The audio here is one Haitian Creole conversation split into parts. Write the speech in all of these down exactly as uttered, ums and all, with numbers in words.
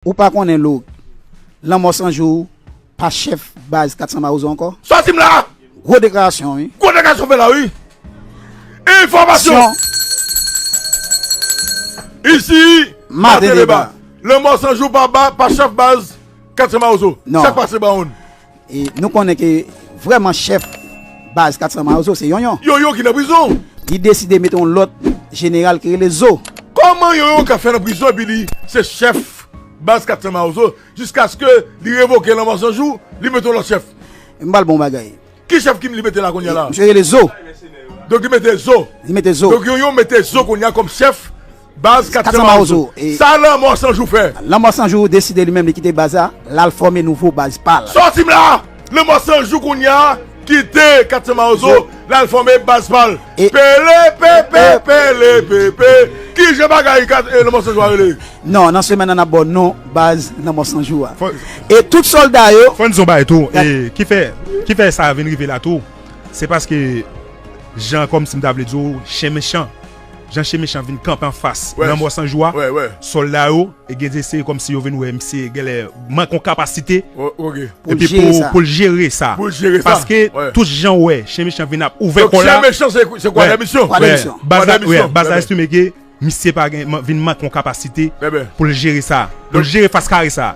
Ou pa konnen, Louk, Lanmò San Jou pa chèf baz Kat San Mawozo ankò? Sòti m la! Gwo deklarasyon, wi. Gwo deklarasyon fè la, wi. Enfòmasyon. Isi, Maten Deba. Lanmò San Jou pa, pa, pa chèf baz Kat San Mawozo. Non. Sa k pase, Bawon? E nou konnen ke vrèman chèf baz Kat San Mawozo se Yonyon. Yonyon ki nan prizon. Li deside mete yon lòt jeneral ki rele Zo. Kòman Yonyon ka fè nan prizon epi li se chèf baz Kat San Mawozo jiskaske li revoke Lanmò San Jou, li mete yon lòt chèf? M pral bon bagay. Ki chèf ki li mete la kounye a la? Misye rele Zo. Donk li mete Zo. Li mete Zo. Donk Yonyon mete Zo kounye a kòm chèf baz Kat San Mawozo. Sa Lanmò San Jou fè? Lanmò San Jou deside li menm li kite baz la, l al fòme nouvo baz pa l. Sòti m la! Lanmò San Jou kounye a kite Kat San Mawozo, l al fòme baz pa l. Pele pepe, pele pepe. Kijan bagay Kat, e, Lanmò San Jou a rele? Non, nan semèn nan n ap ba w non baz Lanmò San Jou a. E tout sòlda yo. Fò n di yon bagay tou, e, ki fè, ki fè sa vin rive la tou, se paske jan kòmsi m ta vle di w, chen mechan. Jan chen mechan vin kanpe anfas Lanmò San Jou a, sòlda yo, e gen de se kòmsi yo vin wè misye genlè manke yon kapasite. Epi pou, pou l jere sa. Paske tout jan w wè chen mechan vin ap ouvè kò la. Chen mechan se, se kwa de misyon. Baz la, baz la estime ke misye pa gen, vin manke yon kapasite pou l jere sa, pou l jere fas kare sa.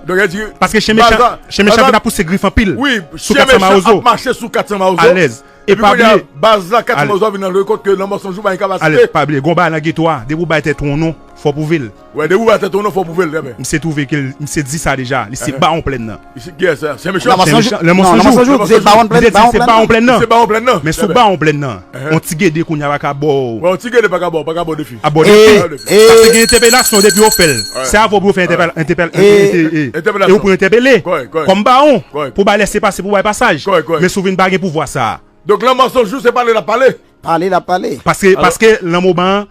Paske chen mechan, chen mechan vin ap pouse grif anpil sou Kat San Mawozo. Ap mache sou Kat San Mawozo. Alèz. E pa bliye, baz la Kat San Mawozo vin nan rekòt ke Lanmò San Jou pa gen kapasite. Alèz, pa bliye, gon bagay nan geto a, depi w bay tèt ou yon non, fò w pwouve l. Wè, depi w bay tèt ou yon non, fò w pwouve l, trè byen. Misye twouve ke l, misye di sa deja, li se bawon plèn nan. Kiyès sa? Chen mechan? Lanmò San Jou. Lanmò San Jou. Li di se bawon plèn nan. Li se bawon plèn nan. Men sou bawon plèn nan, yon ti gede kounye a pa ka ba w. Wè, yon ti gede pa ka ba w, pa ka ba w defi. A ba w defi. Paske gen entèpelasyon depi yo fè l. Se avè w pou yo fè entèpelasyon. E ou pou entèpele. Kòm bawon. Pou bay lèsepase, pou bay pasaj. Men si w vin pa gen pouvwa sa a. Donk Lanmò San Jou se pale l ap pale. Pale l ap pale. Paske, paske Lanmò ban an,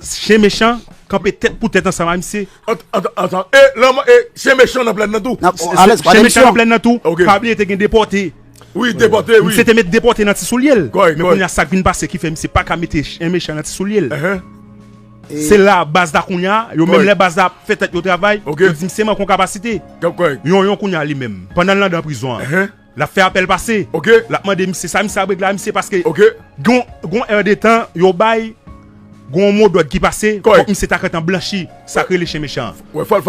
chen mechan kanpe tèt pou tèt ansanm ak misye. Antan, antan, e Lanmò, e chen mechan nan plèn nan tou. Chen mechan nan plèn nan tou. Pa bliye te gen depòte. Wi, depòte, wi. Misye te met depòte nan ti soulye l. Men kounye a sa k vin pase ki fè misye pa ka mete chen mechan nan ti soulye l. Se la baz la kounye a, yo menm lè baz la ap fè tèt yo travay, yo di misye manke yon kapasite. Yonyon kounye a li menm, pandan l anndan prizon an, l ap fè apèl pase. L ap mande misye sa misye ap regle a misye paske gon, gon è de tan yo bay, gon modòd ki pase, fòk misye ta gentan blanchi sa k rele chen mechan an.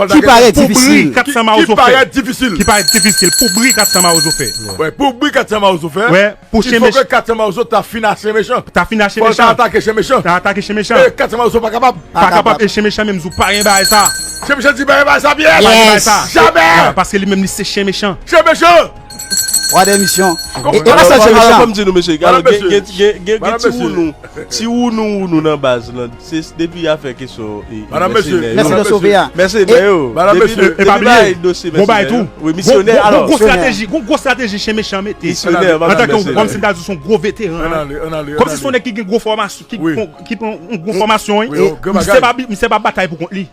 Ki parèt difisil. Ki parèt difisil. Ki parèt difisil. Pou bri Kat San Mawozo fè. Pou bri Kat San Mawozo fè. Pou chen mechan. Fòk Kat San Mawozo ta fin ak chen mechan. Ta fin ak chen mechan. Fò ta atake chen mechan. Ta atake chen mechan. E Kat San Mawozo pa kapab. Pa kapab. E chen mechan menm di w pa gen bagay sa. Chen mechan di pa gen bagay sa pyès. Pa gen bagay sa. Jamè. Paske li menm li se chen mechan. Chen mechan. Wa de misyon. E pa sèl chen mechan. Fò m di nou mesye, gen, gen, gen, gen ti wounou, ti wounou wounou nan baz lan. Se depi afè kesyon mèsenè yo. Mèsenè yo. Depi bay dosye mèsenè yo. Wi, misyonè. Gon gwo estrateji, gon gwo estrateji chen mechan mete. Antanke, kòmsi m ta di w se yon gwo veteran. Kòmsi se yon nèg ki gen gwo fòmasyon, ki pran yon gwo fòmasyon, wi. Misye pa, misye pa batay pou kont li.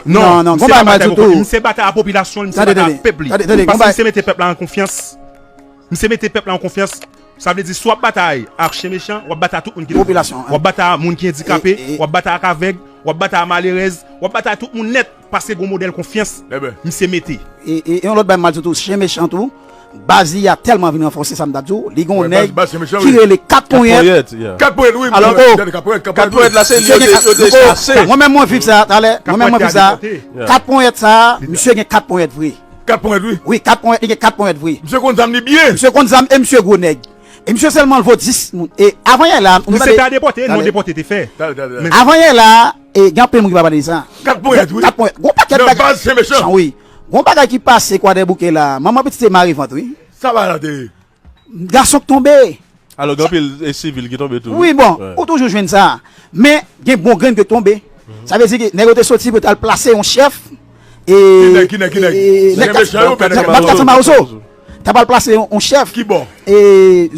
Non, non, misye pa batay pou kont li. Misye batay a popilasyon li, misye batay a pèp li. Paske misye mete pèp la an konfyans. Misye mete pèp la an konfyans. Sa vle di, si w ap batay ak chen mechan, w ap batay ak tout moun ki nan popilasyon an. W ap batay ak moun ki andikape, w ap batay ak avèg, w ap batay ak malerèz, w ap batay ak tout moun nèt, paske gon modèl konfyans misye mete. E, e, e yon lòt bagay m al di w tou, chen mechan tou, baz li a tèlman vin ranfòse, sa m t ap di w, li gon nèg ki rele Kat Ponyèt. Kat Ponyèt, wi. Alò, Kat Ponyèt la, se li yo te, yo te chase. Mwen menm mwen viv sa talè, mwen menm mwen viv sa. Kat Ponyèt sa, misye gen kat ponyèt vre. Kat ponyèt, wi. Wi, kat ponyèt, li gen kat ponyèt vre. Misye konn zam li byen. Misye konn zam e misye gwo nèg. E misye sèlman l vo dis moun. E avan yè la, misye ta depòte, non depòte te fè. Avan yè la, e gen anpil moun ki pa pale de sa. Kat ponyèt, wi. Kat ponyèt. Gon pakèt bagay. Nan baz chen mechan. Wi. Gon bagay ki pase Kwadèbouke la. Manman pitit se mare vant, wi. Sa bagay la te ye. Gason k tonbe. Alò, gen anpil, e, sivil ki tonbe tou. Wi, bon, ou toujou jwenn sa. Men, gen bon grenn ki tonbe. Sa vle di ke nèg yo te soti pou t al plase yon chèf. E, ki nèg, ki nèg, ki nèg? Nèg Kat San Mawozo. T ap al plase yon, yon chèf. Ki bò? E,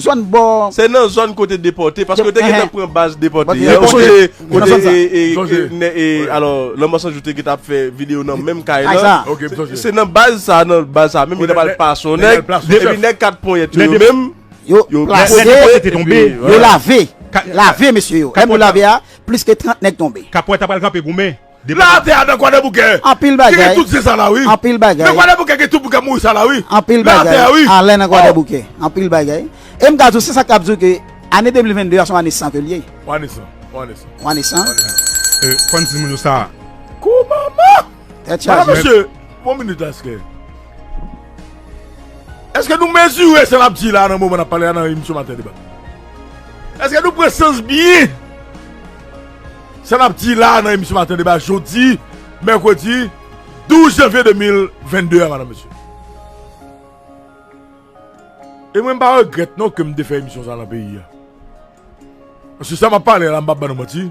zòn bò. Se nan zòn kote depòte, paske yo te gentan pran baz depòte. Ou sonje kote, e, e, e, alò, Lanmò San Jou te gentan ap fè videyo nan menm kay la. Se nan baz sa, nan baz sa menm, yo t ap al plase yon nèg. Epi nèg Kat Ponyèt yo menm, yo plase, yo lave. Lave mesye yo. Lè m di lave a, plis ke trant nèg tonbe. Kat Ponyèt ta pral kanpe goumen. La atè a nan Kwadèboukè. Anpil bagay. Ki gen tout se sa la, wi. Anpil bagay. Nan Kwadèboukè gen tout moun k ap mouri sa la, wi. Anpil bagay. La atè a, wi. Alè nan Kwadèboukè. Anpil bagay. E m ka di w, se sa k ap di w ke ane de mil venn de a se yon ane san ke l ye. Yon ane san. Yon ane san. Yon ane san. Yon ane san. E, fò n di moun yo sa. Kou manman! Tèt chaje. Mesye, bon minit la, èske Èske nou mezire sa n ap di la nan moman n ap pale a nan emisyon Maten Deba? Èske nou pran sans byen sa n ap di la nan emisyon Maten Deba jodi, mèkredi douz janvye de mil venn de a, madanm, mesye? E mwen, m pa regrèt non ke m te fè emisyon sa nan peyi a. Paske sa m ap pale a la, m p ap ban nou manti.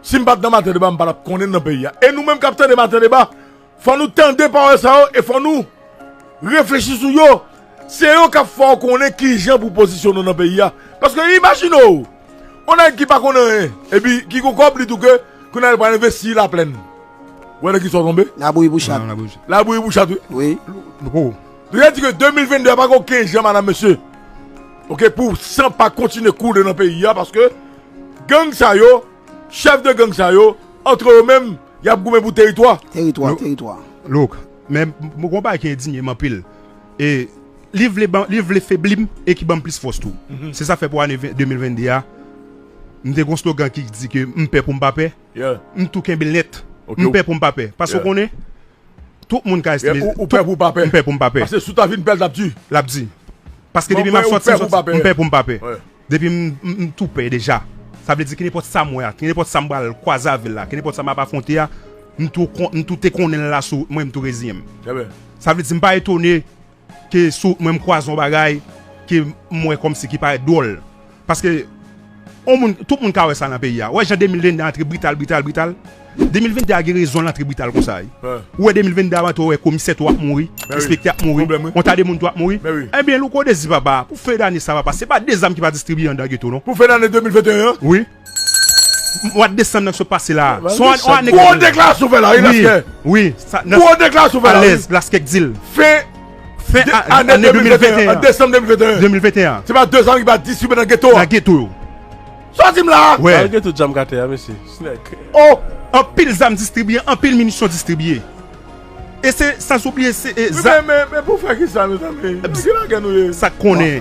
Si m pa t nan Maten Deba, m pa t ap konnen l nan peyi a. E nou menm k ap tande Maten Deba, fò nou tande pawòl sa yo e fò nou reflechi sou yo. Se yo k ap fè w konnen kijan pou w pozisyone w nan peyi a. Paske imajine w, yon nèg ki pa konn anyen, epi ki gon kòb, li di w ke kounye a l pral envesti Laplèn. Ou wè nan kisa w tonbe? Labouyi pou chat. Nan labouyi pou chat. Labouyi pou chat, wi. Wi. Louko. Donk, sa di ke de mil venn de a pa gen okenn jan, madanm, mesye, oke, pou san pa kontinye koule nan peyi a, paske gang sa yo, chèf de gang sa yo, antre yo menm, y ap goumen pou teritwa. Teritwa, teritwa. Look, men m gon bagay ki endinye m anpil. E li vle ban, li vle febli m e ki ban m plis fòs tou. Se sa fè pou ane ven, de mil venn de a, m te gon slogan ki di ke m pè pou m pa pè. Yeah. M tou kenbe l nèt. Ok, m pè pou m pa pè. Paske w konnen, tout moun ka estime. Ou, ou pè pou w pa pè. M pè pou m pa pè. Paske si w ta vin pè, l t ap di. L ap di. Paske depi m ap sòti, m sòti, m pè pou m pa pè. Depi m, m, m tou pè deja. Sa vle di ki nenpòt sa m wè a, ki nenpòt sa m pral kwaze avè l la, ki nenpòt sa m ap afwonte a, m tou kon, m tou te konnen l la sou mwen, m tou reziyen m. Sa vle di m pa etone ke si w, mwen m kwaze yon bagay ke m wè kòmsi ki parèt dwòl. Paske yon moun, tout moun ka wè sa nan peyi a. Ou wè jan de mil venn de a antre brital, brital, brital. De mil venn de a gen rezon l antre brital konsa, wi. Ou wè de mil venn de a antre, ou wè komisè tou ap mouri, enspektè ap mouri, yon ta de moun tou ap mouri. Ebyen, Louko Dezi, papa, pou fen dane sa, papa, se pa de zam ki pa distribiye anndan geto, non. Pou fen dane de mil venn e en an? Wi. Mwa desanm nan ki sot pase la. Gwo deklarasyon fè la, wi, Laskè. Wi, wi. Gwo deklarasyon fè la, wi. Alèz, Laskè k di l. Fen, fen ane de mil venn e en, an desanm de mil venn e en. De mil venn e en. Se pa de zam ki pa distribye nan geto a. Nan geto yo. Sa w di m la? Wè. Malgre tout zam k atè a, mesye. Oh! Anpil zam distribiye, anpil minisyon distribiye. E se, san oubliye, se, e, wi, men, men, men pou fè kisa, mezanmi? Ki lagè nou ye? Sa k konnen.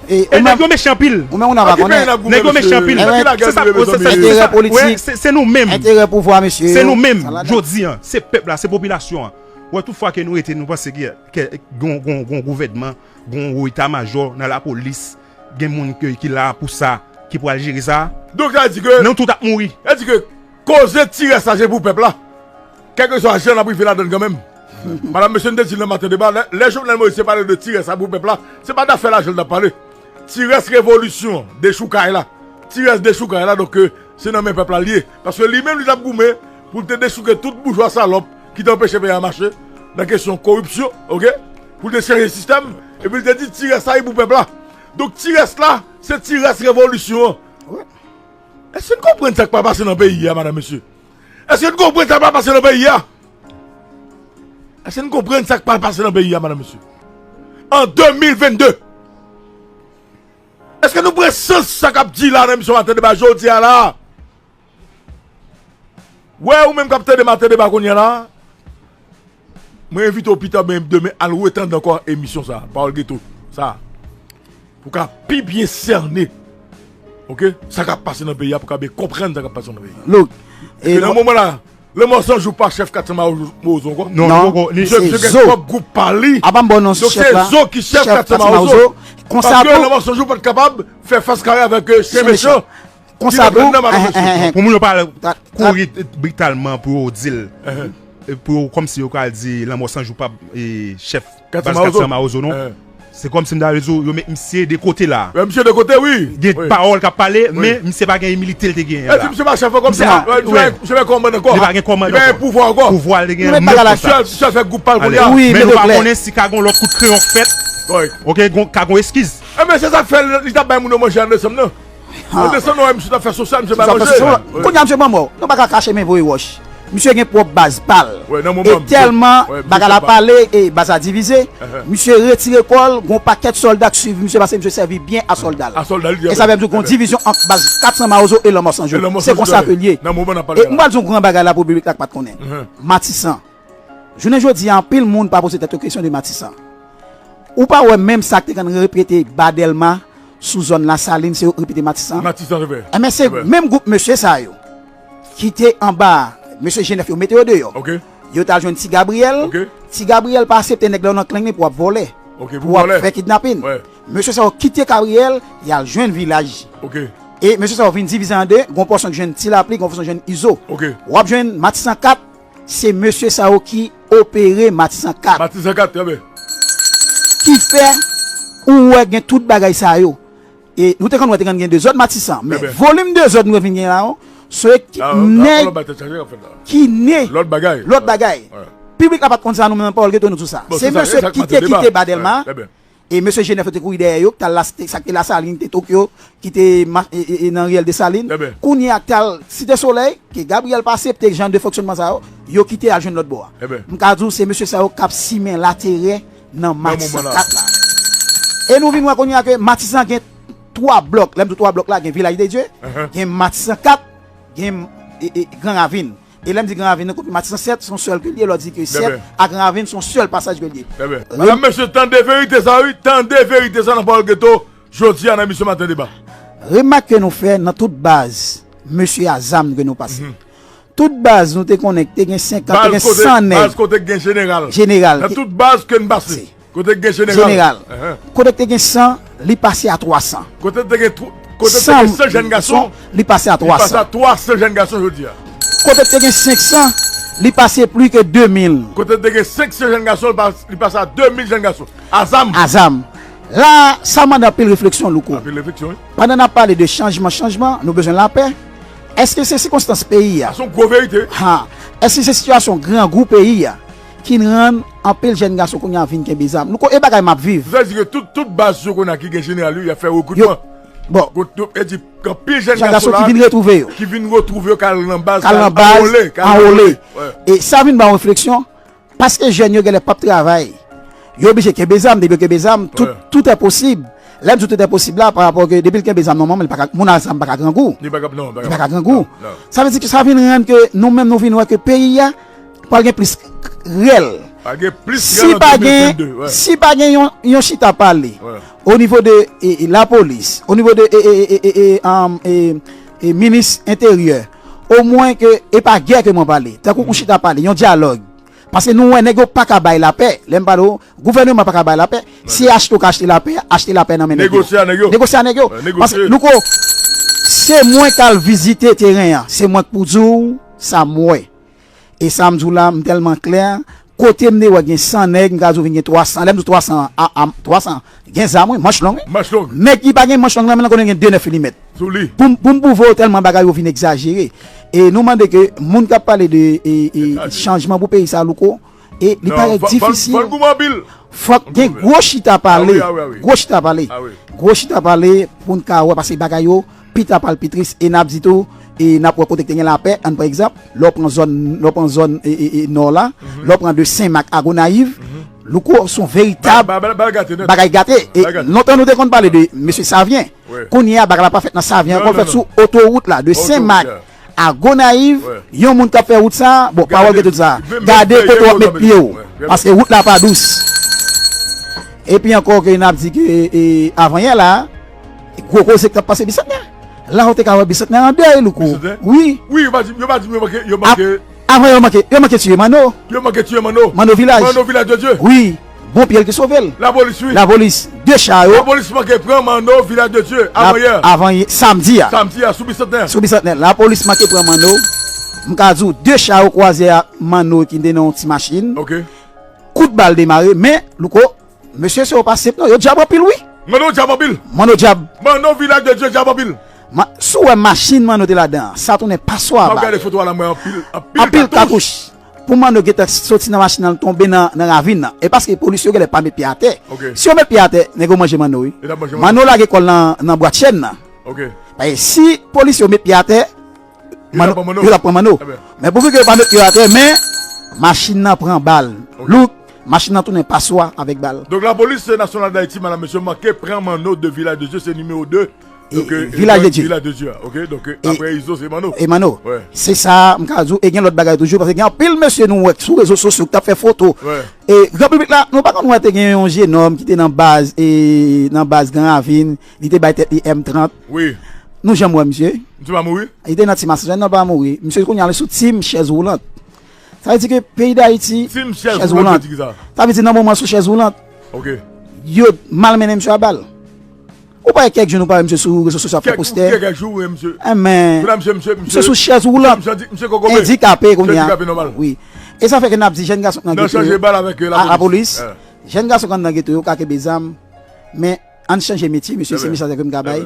E nèg yo meche anpil. Ou menm ou nan pa konnen. Nèg yo meche anpil. Se sa, se sa, se sa. Enterè politik. Wè, se, se nou menm. Enterè pouvwa, mesye. Se nou menm. Jodi a, se pèp la, se popilasyon an. Wè, tout fwa ke nou rete, nou panse ke, ke gon, gon, gon gouvènman, gon wo eta majò nan lapolis, gen moun ke, ki la pou sa, ki pral jere sa. Donk, sa di ke nou tout ap mouri. Sa di ke koze ti rès la, se pou pèp la. Kèlkeswa jan n ap rive ladan l kanmenm. Madanm, mesye, m te di l nan Maten Deba, lè, lè Jovenel Moïse te pale de ti rès la pou pèp la, se pa dafè lajan l t ap pale. Ti rès revolisyon an, dechoukay la. Ti rès dechoukay la, donk, euh, se nan men pèp la l ye. Paske li menm, li t ap goumen pou l te dechouke tout boujwa salòp ki te anpeche peyi a mache nan kesyon koripsyon, oke? Pou l te chanje sistèm, epi l te di ti rès la, e pou pèp la. Donk, ti rès la, se ti rès revolisyon an. Èske n konprann sa k pral pase nan peyi a, madanm, mesye? Èske n konprann sa k pral pase nan peyi a? Èske n konprann sa k pral pase nan peyi a, madanm, mesye? An de mil venn de, èske nou pran sans sa k ap di la nan emisyon Maten Deba jodi a la? Wè, ou menm k ap tande Maten Deba kounye a la, mwen envite w pita, men demen, al retande ankò emisyon sa, Pawòl Geto sa, pou w ka pi byen sène, oke, sa k ap pase nan peyi a, pou w ka byen konprann sa k ap pase nan peyi a. Look, e nan moman la, Lanmò San Jou pa chèf Kat San Mawozo ankò. Non, non, li poko, li, misye, misye gen pwòp gwoup pa li. Apa m ba w non chèf la? Donk, se Zo ki chèf Kat San Mawozo. Konsa tou, Lanmò San Jou pa t kapab fè fas kare avèk, euh, Chen Mechan. Konsa tou, pou moun yo pa kouri britalman pou yo di l, e pou yo, kòmsi yo ka di Lanmò San Jou pa, e, chèf baz Kat San Mawozo, non. Se kòmsi m ta vle di w, yo met misye de kote la. Wè, misye de kote, wi. Gen pawòl k ap pale, men misye pa gen imilite l te genyen la. Epi misye pa chèf ankò, misye pa gen kòmandan ankò. Li pa gen kòmandan ankò. Li pa gen pouvwa ankò. Pouvwa l te genyen, men konsa. Misye al fè gwoup pa l kounye a. Men nou pa konnen si ka gen lòt kout kreyon k fèt. Oke, ka gen eskiz. Ebyen, se sa k fè li t ap bay moun yo manje an desanm nan. An desanm, nou wè misye t ap fè sosyal, misye pa manje. Kounye a, misye ban mò. Nou pa ka kache men voye wòch. Misye gen pwòp baz pa l. E tèlman bagay la pale e baz la divize, misye retire kò l, gon pakèt sòlda k swiv misye paske misye sèvi byen a sòlda l. E sa vle di gon divizyon ant baz kat san Mawozo e Lanmò San Jou. Se konsa ke l ye. E m pral di yon gran bagay la pou piblik la k pa t konnen. Matisan. Jounen jodi a, anpil moun pa poze tèt yo kesyon de Matisan. Ou pa wè menm sa k te konn repete ba Dèlma sou zòn Lasalin, se yo k repete Matisan? Matisan, se vre. Enben, se menm gwoup mesye sa yo ki te anba mesye Jenèf yo mete yo deyò. Yo t al jwenn Ti Gabriyèl. Ti Gabriyèl pa aksepte nèg la yo nan klenk li pou ap vòlè, pou ap fè kidnapin. Mesye sa yo kite Gabriyèl, y al jwenn Vilaj. E mesye sa yo vin divize an de, gon pòsyon k jwenn Ti Lapli, gon pòsyon k jwenn Izo. W ap jwenn Matisan kat, se mesye sa yo ki opere Matisan kat. Matisan kat, trè byen. Ki fè ou wè gen tout bagay sa yo. E nou te konn wè te konn gen dezòd Matisan, men volim dezòd nou vin gen la yo, se ki nèg ki ne lòt bagay. Piblik la pa t konn sa, nou menm nan Pawòl Geto nou di w sa. Se mesye ki te kite ba Dèlma. E mesye Jenèf yo te kouri dèyè yo, ki t al la, sa k te Lasalin, ki te Tokyo, ki te nan riyèl Desalin. Kounye a k t al Site Solèy, ke Gabriyèl pa aksepte jan de fonksyònman sa yo, yo kite al jwenn lòt bò a. M ka di w se mesye sa yo k ap simen laterè nan Matisan kat la. E nou vin wè kounye a ke Matisan gen twa blòk. Lè m di w twa blòk la, gen Vilaj de Dye, gen Matisan kat, gen Gran Ravin. E lè m di Gran Ravin nan, kote Matisan sèt, se yon sèl ke l ye, lè w di ke sèt a Gran Ravin, se yon sèl pasaj ke l ye. Madanm, mesye, tande verite sa, wi, tande verite sa nan Pawòl Geto, jodi a nan emisyon Maten Deba. Remak ke nou fè nan tout baz, mesye a zam ke nou pase. Tout baz, nou te konnen te gen senkant, te gen san nèg. Baz kote gen jeneral. Jeneral. Nan tout baz ke n pase. Kote k gen jeneral. Jeneral. Kote k te gen san, li pase a twa san. Kote k te gen tw- kote k te gen san jèn gason, li pase a twa san. Li pase a twa san jèn gason jodi a. Kote k te gen senk san, li pase plis ke de mil. Kote k te gen senk san jèn gason, li pas- li pase a de mil jèn gason. A zam. A zam. La, sa mande anpil refleksyon, Louko. Anpil refleksyon, wi. Pandan n ap pale de chanjman, chanjman, nou bezwen lapè. Èske se sikonstans peyi a? Sa se yon gwo verite. Ha. Èske se sitiyasyon grangou peyi a ki rann anpil jèn gason kounye a vin kenbe zam? Louko, e bagay m ap viv. Sa vle di ke tout, tout baz yo kounye a ki gen jeneral yo, y ap fè rekritman. Bon. Gon tout, e di, anpil jèn gason ki vin retwouve yo. Ki vin retwouve yo, k al nan baz, k al anwole, k al anwole. E sa vin ban refleksyon, paske jèn yo genlè p ap travay. Yo oblije kenbe zam, depi yo kenbe zam, tout, tout est possible. Lè m di tout est possible la, pa rapò ke depi l kenbe zam, nòmalman, li pa ka, moun a zam pa ka grangou. Li pa ka, non, li pa ka grangou. Sa vle di ke sa vin rann ke nou menm nou vin wè ke peyi a pral gen plis rèl. Si pa gen, si pa gen yon, yon chita pale o nivo de e, e, lapolis, o nivo de e, e, e, e, e, um, e, e, minis enteryè, omwen ke e pa gè ke mwen pale, tankou yon chita pale, yon dyalòg. Paske nou wè nèg yo pa ka bay lapè. Lè m pale w, gouvèneman pa ka bay lapè. Si achte w ka achte lapè, achte lapè nan men nèg yo. Negosye a nèg yo. Negosye a nèg yo. Paske, Louko, se mwen k al vizite teren an. Se mwen k pou di w sa m wè. E sa m di w la, m tèlman klè. Kote m te wè gen san nèg, m ka di w vin gen twa san. Lè m di w twa san, a, a, twa san, gen zam, wi, manch long, wi. Manch long. Nèg ki pa gen manch long nan men l, konnen gen de nèf milimèt. Sou li. Pou m, pou m pwouve w tèlman bagay yo vin egzajere. E nou mande ke moun k ap pale de e, e, chanjman pou peyi sa, Louko, e li parèt difisil. Fòk gen gwo chita pale. Gwo chita pale. Gwo chita pale pou n ka wè, paske bagay yo pita pral pi tris. E n ap di tou, e n ap wè kote k te gen lapè, ann pran egzanp, lè w pran zòn, lè w pran zòn e, e, e, nò la, lè w pran de Senmak a Gonayiv, Louko, se yon veritab bagay gate. E lontan nou te konn pale de mesye Savyen. Kounye a, bagay la pa fèt nan Savyen ankò, l fèt sou otowout la, de Senmak a Gonayiv. Yon moun k ap fè wout sa, bon, pawòl ke tout sa. Gade kote w ap met pye w, paske wout la pa dous. Epi ankò ke n ap di ke, e, avanyè la, gwo koze k t ap pase Bisantnè. La ou te ka wè Bisantnè an dèy, Louko. Wi. Wi, yo pa di, yo pa di, yo manke, yo manke. Avan yo manke, yo manke tiye Manno. Yo manke tiye Manno. Manno Vilaj. Manno Vilaj de Dye. Wi. Bon pye l ki sove l. Lapolis, wi. Lapolis. De cha yo. Lapolis manke pran Manno Vilaj de Dye. Avanyè. Avanyè, samdi a. Samdi a, sou Bisantnè. Sou Bisantnè. Lapolis manke pran Manno. M ka di w, de cha yo kwaze ak Manno ki te nan yon ti machin. Ok. Kout bal demare, men, Louko, mesye sa yo pa senp non, yo djab anpil, wi. Manno djab anpil. Manno djab. Manno Vilaj de Dye djab anpil. Ma-, si w wè machin Manno te ladan an, sa tounen paswa a bal. M ap gade foto a la, m wè anpil, anpil katouch. Pou Manno gentan soti nan machin nan, l tonbe nan, nan ravin nan. E paske polis yo genlè pa met pye atè. Si yo met pye atè, nèg yo manje Manno, wi. Manno lage kò l nan, nan bwat chèn nan. Paske si polis yo met pye atè, Yo t ap pran Manno. Yo t ap pran Manno. Men pouki ke yo pa met yo atè, men machin nan pran bal. Louk, machin nan tounen paswa avèk bal. Donk, Lapolis Nasyonal Dayiti, madam, mesye, manke pran Manno de Vilaj de Dye, se nimewo de. Vilaj de Dye. Vilaj de Dye, ok? Donk, apre Izo, se Manno. E Manno. Se sa, m ka di w, e gen lòt bagay toujou, paske gen anpil mesye nou wè sou rezo sosyo ki t ap fè foto. E, gran piblik la, nou pa konn wè te gen yon jenòm ki te nan baz, e, nan baz Gran Ravin, li te bay tèt li M trant. Wi. Nou janm wè misye. Misye pa mouri? Li te nan Ti Masanjè, non, pa mouri. Misye kounye a li sou tim chèz woulant. Sa vle di ke peyi Dayiti, chèz woulant. Sa vle di nan moman sou chèz woulant. Ok. Yo malmennen misye a bal. Ou pa wè kèk jou nou pa wè misye sou rezo sosyo ap fè postè? Kèk jou, wi, misye. Enben, misye sou chèz woulant. Andikape kounye a. Wi. E sa fè ke n ap di jèn gason k nan geto yo, a, lapolis, jèn gason k anndan geto yo ka kenbe zam, men ann chanje metye, mesye, se mesaj ke m ka bay.